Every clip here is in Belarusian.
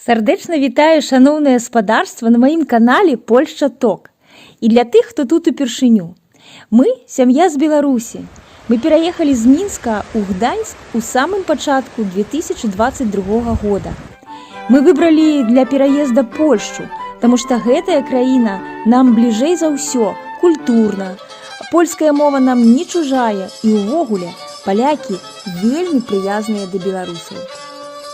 Сардэчна вітаю, шаноўнае спадарства, на маім канале Польшча Ток. І для тых, хто тут упершыню. Мы сям'я з Беларусі. Мы пераехалі з Мінска ў Гданьск у самым пачатку 2022 года. Мы выбралі для пераезда Польшчу, таму што гэтая краіна нам бліжэй за ўсё культурна. Польская мова нам не чужая, і ўвогуле палякі вельмі прыязныя да беларусаў.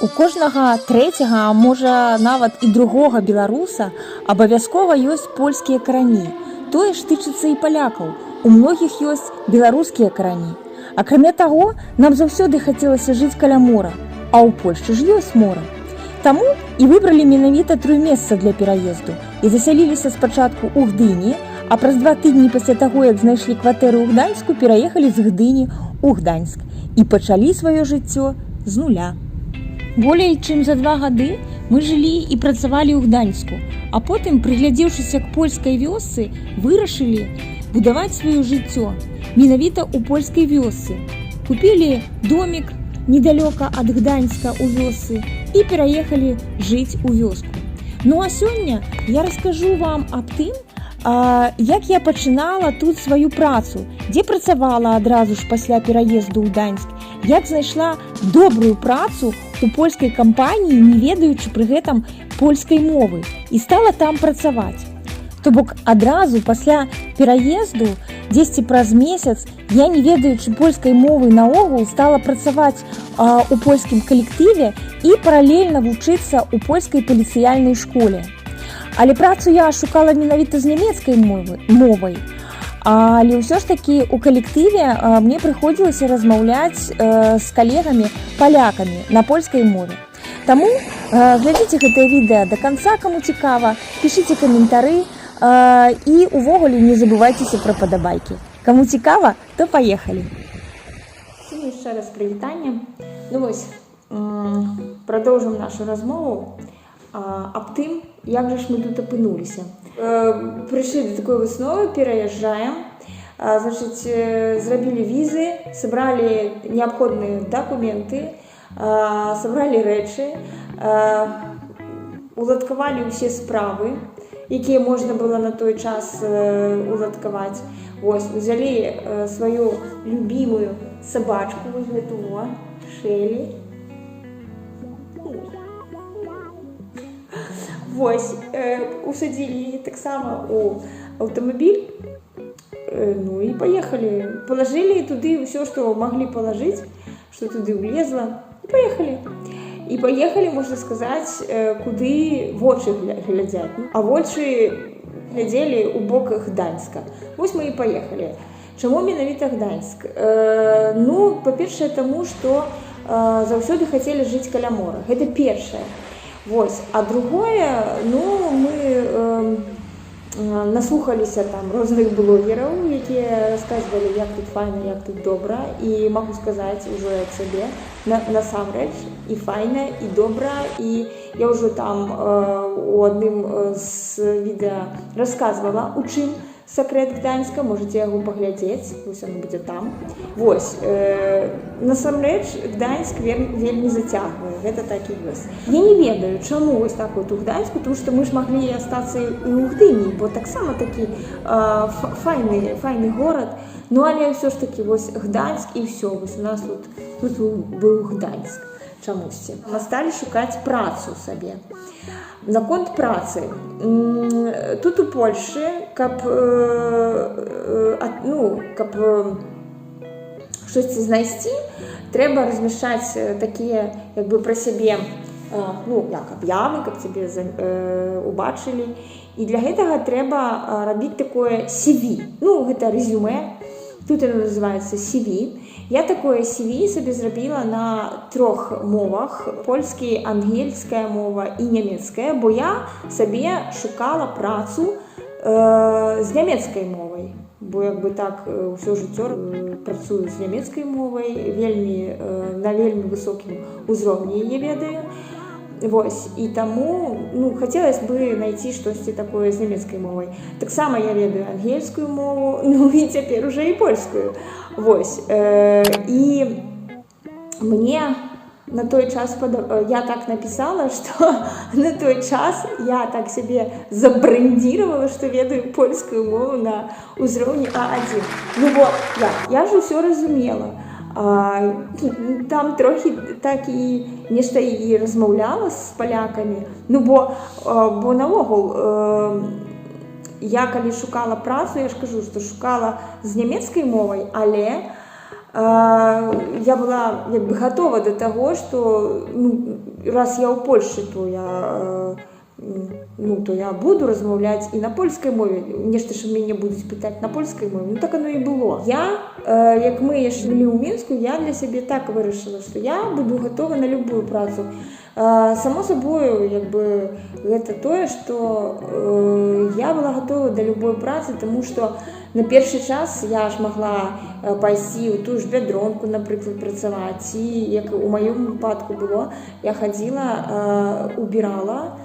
У кожнага трэцяга, а можа, нават і другога беларуса абавязкова ёсць польскія карані. Тое ж тычыцца і палякаў. У многіх ёсць беларускія карані. Акрамя таго, нам заўсёды хацелася жыць каля мора, а ў Польшчы ж ёсць мора. Таму і выбралі менавіта Троймесца для пераезду і засяліліся спачатку ў Гдыні, а праз 2 тыдні пасля таго, як знайшлі кватэру ў Гданьску, пераехалі з Гдыні ў Гданьск і пачалі сваё жыццё з нуля. Болей чым за 2 гады мы жылі і працавалі ў Гданьску, а потым, прыглядзеўшыся к польскай вёсцы, вырашылі будаваць сваё жыццё менавіта ў польскай вёсцы. Купілі домик недалёка ад Гданьска ў вёсцы і пераехалі жыць у вёску. Ну а сёння я раскажу вам аб тым, як я пачынала тут сваю працу, дзе працавала адразу ж пасля пераезду ў Гданьск, як знайшла добрую працу у польскай кампаніі, не ведаючы пры гэтым польскай мовы, і стала там працаваць. То бок адразу пасля пераезду, дзесьці праз месяц, я, не ведаючы польскай мовы наогул, стала працаваць у польскім калектыве і паралельна вучыцца ў польскай паліцыяльнай школе. Але працу я шукала менавіта з нямецкай мовай. Але ўсё ж такі у калектыве мне прыходзілася размаўляць з калегамі палякамі на польскай мове. Таму глядзіце гэтае відэа да канца, каму цікава, пішыце каментары і увогуле не забывайцеся пра падабайкі. Каму цікава, то паехалі. Усім яшчэ раз прывітанне. Ну вось, продолжим нашу размову аб тым, як жа ж мы тут апынуліся. Прыйшлі да такой высновы: пераязджаем. Значыць, зрабілі візы, сабралі неабходныя дакументы, сабралі рэчы, уладкавалі ўсе справы, якія можна было на той час уладкаваць. Вось, узялі сваю любімую сабачку, вось гэту во, Шэлі. Ой. Вось, усадзілі яе таксама у аўтамабіль, ну і паехалі. Палажылі туды ўсё, што маглі палажыць, што туды ўлезла, і паехалі. І паехалі, можна сказаць, куды вочы глядзяць. А вочы глядзелі ў бок Гданьска. Вось мы і паехалі. Чаму менавіта Гданьск? Ну, па-першае, таму, што заўсёды хацелі жыць каля мора. Гэта першае. Вось. А другое, ну, мы наслухаліся там розных блогераў, якія расказвалі, як тут файна, як тут добра. І магу сказаць ужо ад сябе, насамрэч і файна, і добра. І я ўжо там у адным з відэа расказвала, у чым сакрэт Гданьска, можаце яго паглядзець, вось оно будзе там. Вось, насамрэч Гданьск вельмі зацягвае, гэта так і ёсць. Я не ведаю, чаму вось так вот у Гданьску, тому што мы ж маглі астацца і ў Гдыні, бо таксама такі файны горад. Ну але ўсё ж такі вось Гданьск, і ўсё, вось у нас тут быў Гданьск чамусьці. Мы сталі шукаць працу сабе. Наконт працы. Тут, у Польшы, каб, ну, каб штосьці знайсці, трэба размяшчаць такія як бы пра сябе, ну, як аб'явы, каб цябе убачылі. І для гэтага трэба рабіць такое CV. Ну, гэта рэзюмэ. Тут яно называецца CV. Я такое CV сабе зрабіла на трох мовах: польскі, ангельская мова і нямецкая, бо я сабе шукала працу з нямецкай мовай. Бо як бы так ўсё жыццё працую з нямецкай мовай, на вельмі высокім узроўні яе ведаю. Вось, і таму, ну, хацелось бы найти штосьці такое з нямецкай мовай. Таксама я ведаю ангельскую мову, ну і цяпер уже і польскую. Вось, і мне, ну, На той час я так написала, что на той час я так сябе забрендировала, что ведаю польскую мову на ўзроўні А1. Ну бо я ж усё разумела. Там трохі так і нешта і размаўляла з палякамі. Ну бо наогул я калі шукала працу, я ж кажу, што шукала з нямецкай мовай, але я была як бы гатова да таго, што, ну, раз я ў Польшчы, то я ну, то я буду размаўляць і на польскай мове, нешта ж мяне будуць пытаць на польскай мове. Ну, так оно і было. Я як мы яшчэ былі ў Мінску, я для сябе так вырашыла, што я буду гатова на любую працу. Само сабою, як бы гэта тое, што я была гатова да любой працы, таму што на першы час я ж магла пайсці ў ту ж Бядронку, напрыклад, працаваць, ці, як у маём выпадку было, я хадзіла, убірала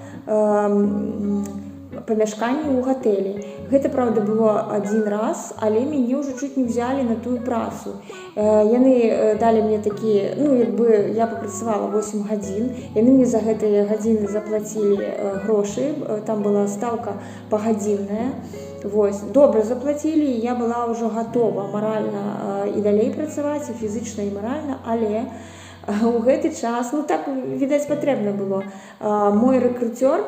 памяшканне ў гатэлі. Гэта, праўда, было адзін раз, але мяне ўжо чуць не ўзялі на тую працу. Яны далі мне такі, ну, як бы я папрацавала 8 гадзін, яны мне за гэтыя гадзіны заплацілі грошы, там была стаўка пагадзінная. Вось, добра заплацілі, я была ўжо гатова маральна і далей працаваць, і фізычна, і маральна, але у гэты час, ну, так, відаць, патрэбна было. Мой рэкруцёр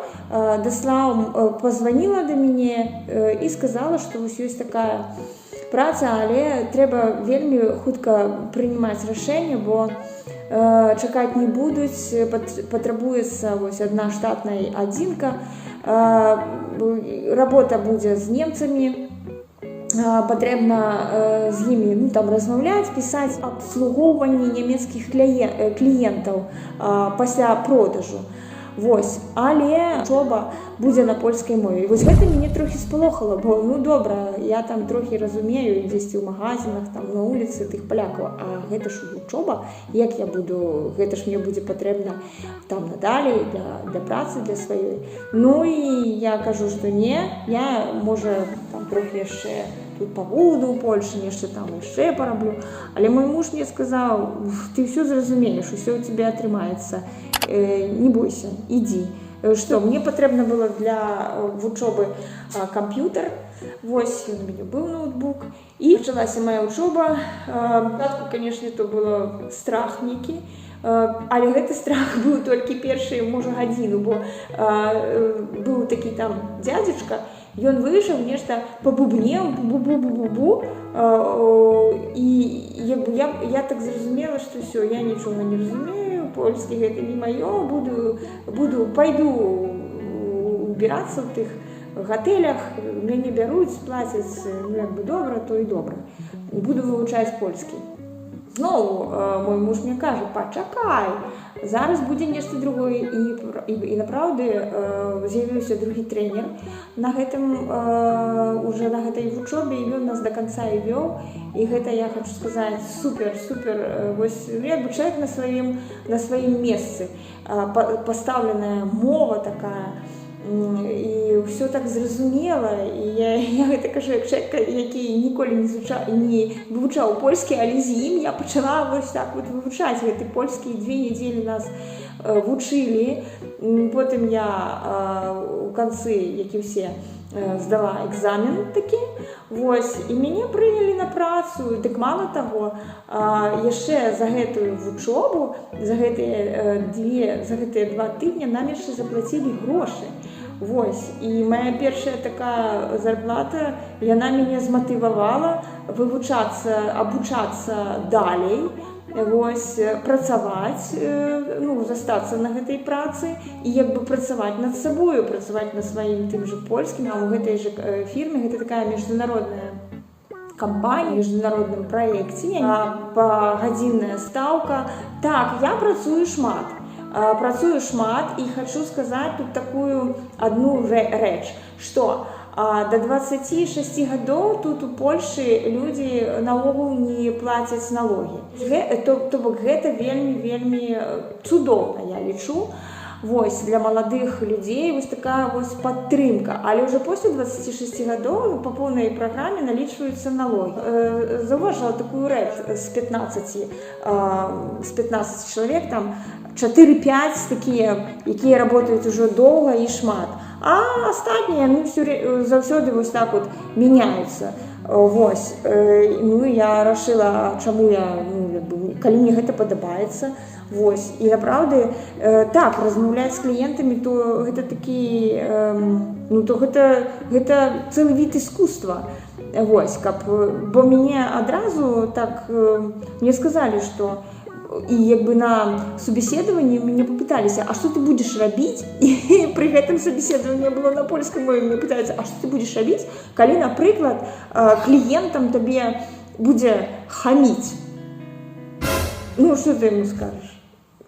даслаў, позвонила да мяне і сказала, што вось ёсць такая праца, але трэба вельмі хутка прынімаць рашэнне, бо чакаць не будуць, патрабуецца вось адна штатная адзінка, работа будзе з немцамі, патрэбна з імі, ну, там размаўляць, пісаць, абслугоўванне нямецкіх кліентаў пасля продажу. Вось, але вучоба будзе на польскай мове. Вось гэта мяне трохі спалохала, бо, ну, добра, я там трохі разумею дзесьці ў магазинах, там на вуліцы тых палякаў, а гэта ж вучоба, як я буду, гэта ж мне будзе патрэбна там надалей для працы для сваёй. Ну і я кажу, што не, я, можа, там трохі яшчэ тут пабуду ў Польшы, нешта там яшчэ параблю. Але мой муж мне сказаў: «Ты ўсё зразумееш, усё ў цябе атрымаецца, не бойся, ідзі». Што мне патрэбна было для вучобы камп'ютар. Вось у мяне быў ноутбук, і пачалася моя вучоба. Спачатку, конечно, то было страх нейкі, але гэты страх быў толькі першую, можа, гадзіну, бо быў такі там дзядзечка, ён выйшаў, нешта пабубнеў, бу-бу-бу-бу-бу, і як бы я так зразумела, што ўсё, я нічога не разумею, польскі гэта не маё, буду пайду убірацца ў тых гатэлях, мяне бяруць, плацяць, ну, як бы добра, то і добра. Буду вывучаць польскі. Зноў мой муж мне кажа: «Пачакай, зараз будзе нешта другое». І напраўды з'явіўся другі трэнер на гэтым уже на гэтай вучобе, і ён нас до конца і вёў. І гэта, я хочу сказаць, супер, супер, вось, ну, як бы чалавек на сваім месцы, пастаўленая мова такая, і ўсё так зразумела. І я гэта кажу як чалавек, які ніколі не вывучаў польскі, але з ім я пачала вось так вот вывучаць гэты польскі. 2 нядзелі нас вучылі. Потым я у канцы, як і ўсе, здала экзамен такі. Вось, і мяне прынялі на працу. Дык мала таго, яшчэ за гэтую вучобу, за гэтыя 2 тыдня нам яшчэ заплацілі грошы. Вось, і моя першая такая зарплата, яна мяне зматывавала вывучацца, абучацца далей, вось, працаваць, ну, застацца на гэтай працы і як бы працаваць над сабою, працаваць над сваім тым же польскім, а ў гэтай же фірме, гэта такая міжнародная кампанія, міжнародным праекце, пагадзінная стаўка. Так, я працую шмат. Працую шмат, і хочу сказаць тут такую одну рэч, што до 26 гадоў тут у Польшы людзі наогул не плацяць налогі. То бок гэта вельмі, вельмі цудоўна, я лічу. Вось для маладых людзей вось такая вось падтрымка, але ўжо после 26 гадоў, ну, по поўнай праграме налічваюцца налоги. Заўважыла такую рэч: з 15 чалавек там 4-5 такія, якія работаюць ужо доўга і шмат, а астатнія, ну, заўсёды вось так вот мяняюцца. Вось, ну, я рашыла, чаму я, ну, як бы, калі мне гэта падабаецца. Вось, і напраўды, так, размаўляць з кліентамі, то гэта такі, ну, то гэта цэлы від искусства. Вось, каб, бо мяне адразу так, мне сказалі, што і як бы на собеседовании мяне папыталіся: «А что ты будешь рабіць?» І пры гэтым собеседование было на польскай мове. Мне пытаюцца: «А что ты будешь рабіць, калі, напрыклад, кліентам табе будзе хаміць? Ну, что ты ему скажешь?»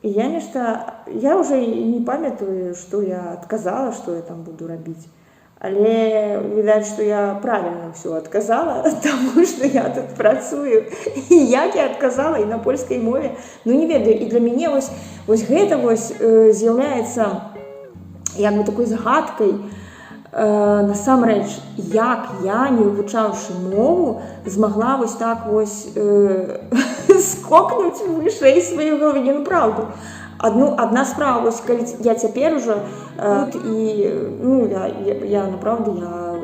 І я нешта, я уже і не памятаю, что я адказала, что я там буду рабіць. Але відаць, што я правильно ўсё адказала, таму што я тут працую. І як я адказала, і на польскай мове, ну, не ведаю. І для мяне вось гэта вось з'яўляецца як бы такой загадкай, насамрэч, як я, не вывучаўшы мову, змагла вось так вось скокнуць вышэй сваёй галавы. Не, ну праўду. Адна справа, вось, калі я цяпер ужо тут і, ну, я направду, я,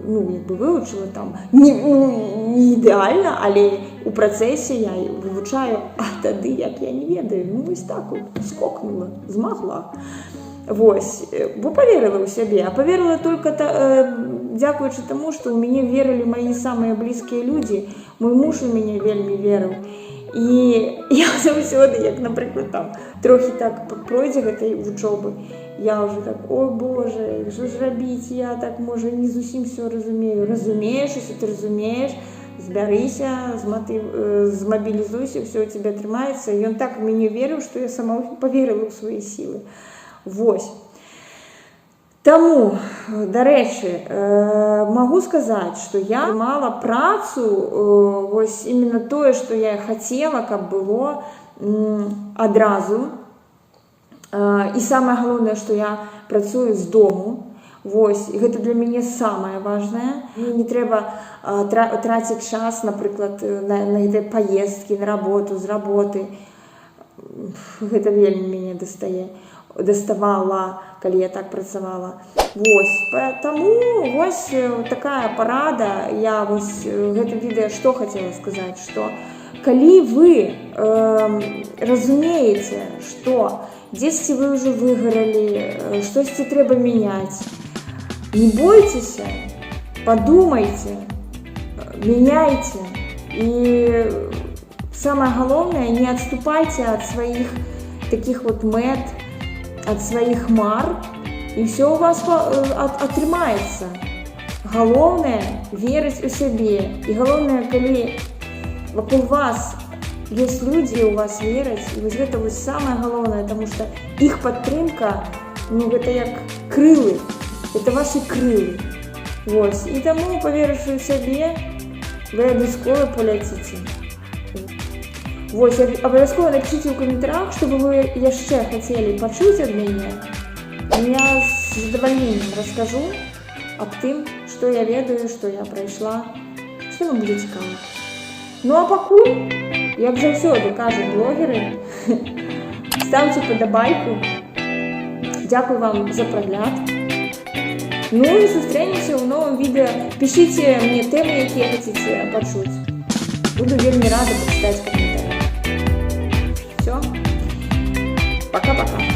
ну, як бы вывучыла там не, ну, не ідэальна, але у працэсе я вывучаю, а тады як, я не ведаю, ну, вось так вот скокнула, змагла. Вось, бо паверыла ў сябе, а паверыла только дзякуючы таму, што ў мяне верылі мае самыя блізкія людзі, мой муж у мяне вельмі верыў. І я заўсёды, як, напрыклад, там трохі так пройдзе гэтай вучобы, я ўжо так: «Ой, Боже, що ж рабіць, я так, можа, не зусім все разумею». Разумееш, если ты разумееш, збярыся, змабілізуйся, все у тебя атрымаецца. І ён так в мяне верыў, што я сама паверыла ў свае сілы. Вось. Таму, дарэчы, магу сказаць, што я мала працу, вось именно тое, што я хацела, каб было адразу. І самае галоўнае, што я працую з дому. Вось, і гэта для мяне самае важнае. Мне не трэба траціць час, напрыклад, на гэтыя паездкі на работу, з работы. Гэта вельмі мяне дастае, даставала, калі я так працавала. Вось, таму вось такая парада. Я вось гэтым відэа што хацела сказаць, што калі вы разумееце, што дзесьці вы ўжо выгаралі, штосьці трэба мяняць, не бойцеся, падумайце, мяняйце. І самае галоўнае, не адступайце ад сваіх таких вот мэт, ад сваіх мар, і ўсё у вас атрымаецца. Галоўнае — верыць у сябе. І галоўнае, калі вакол вас ёсць людзі, у вас вераць, і вось гэта вось самае галоўнае, таму што іх падтрымка, ну, гэта як крылы, это ваши крылы. Вось. І таму, паверыўшы ў сябе, вы ад школы паляціце. Вось, абавязкова напішыце ў каментарах, што бы вы яшчэ хацелі пачуць ад мяне. Я з задавальненнем раскажу аб тым, што я ведаю, што я прайшла, што вам будзе цікава. Ну а пакуль, як заўсёды кажуць блогеры, ставце падабайку. Дзякуй вам за прагляд. Ну і сустрэнемся ў новым відэа. Пішыце мне тэмы, якія хацеце пачуць. Буду вельмі рада пачытаць каментары. Всё. Пока-пока.